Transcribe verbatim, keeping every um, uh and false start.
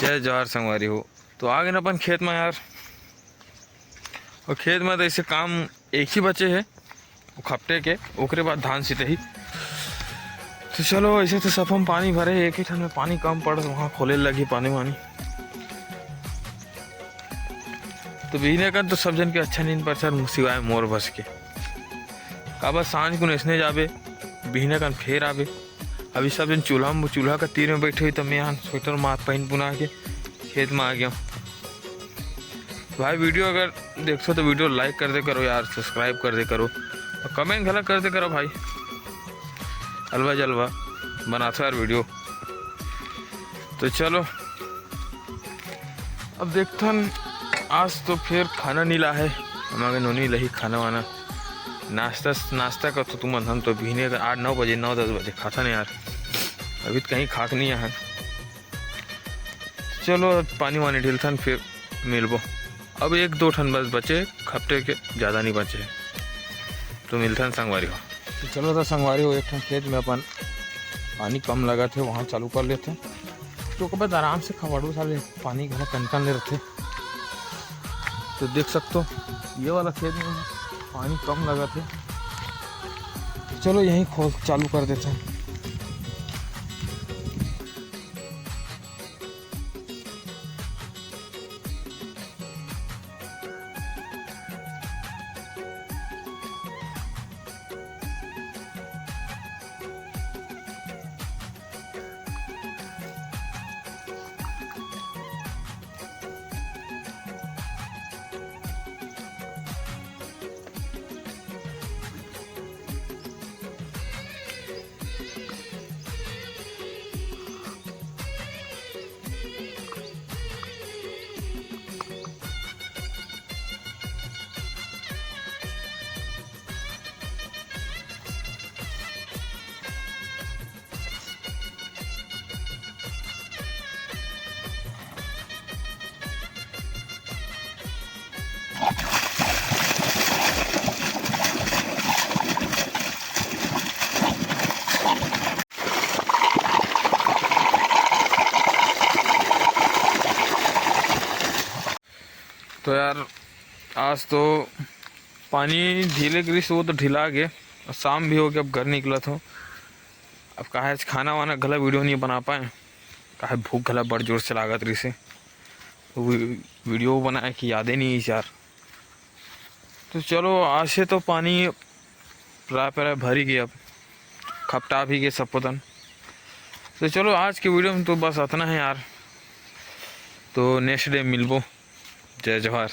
जय जोहार संगवारी हो। तो आ गेन अपन खेत में यार, अउ खेत में तो ऐसे काम एक ही बचे हे, वो खपटे के, ओकरे बाद धान सितही। तो चलो, ऐसे तो सब हम पानी भरे हे, एक ही ठन में पानी कम पड़, वहाँ खोले लगी पानी वानी। तो बिहने कन तो सब झन के अच्छा नींद परथे, सिवाय मोर बस के। काबर सांझ कुन अइसने जाबे, बिहने कन फेर आबे। अभी सब झन चूल्हा म, चूल्हा का तीर में बैठे होही, त मैं यहाँ स्वेटर मार पहिन पुना के खेत में आ गया हूँ। भाई, video अगर देखथो तो video like कर दे करो यार, subscribe कर दे करो, अउ comment घला कर दे करो भाई। अलवा जलवा बनाथो यार video। तो चलो, अब देखथन, आज तो फेर खाना नइ लाहे, हमारे नोनी लही खाना वाना। नाश्ता, नाश्ता का तो तुमन, हम तो बिहने का आठ नौ बजे, नौ दस बजे खाथन यार, अभी तो कहीं खाक नइ आहे। चलो, अब पानी वानी ढिलथन, फिर मिलबो। अब एक दो ठन बस बचे खपटे के, ज़्यादा नइ बचे, तो मिलथन संगवारी हो। तो चलो, तो संगवारी हो, एक ठन खेत में अपन पानी कम लगत हे, वहाँ चालू कर लेथे। तो ओकर बाद आराम से खवाड़ू साले पानी घला कन कन ले रथे। तो देख सकथो, ये वाला खेत में पानी कम लगत हे। चलो, यहीं खोल चालू कर देथे। तो यार, आज तो पानी ढीले गिरिस, वो तो ढिला गे। शाम भी हो गया, अब घर निकलत हों। अब काहे आज खाना वाना घला video नइ बना पाए, काहे भूख घला बड़ जोर से लागत रहिसे, तो वी-, video बनाए के यादे नइ आइस यार। तो चलो, आज से तो पानी राय पे राय भरी गे, अब खपटा भी गे सब पतन। तो चलो, आज के video में तो बस अतना हे यार, तो next day मिलबो। जय जोहार।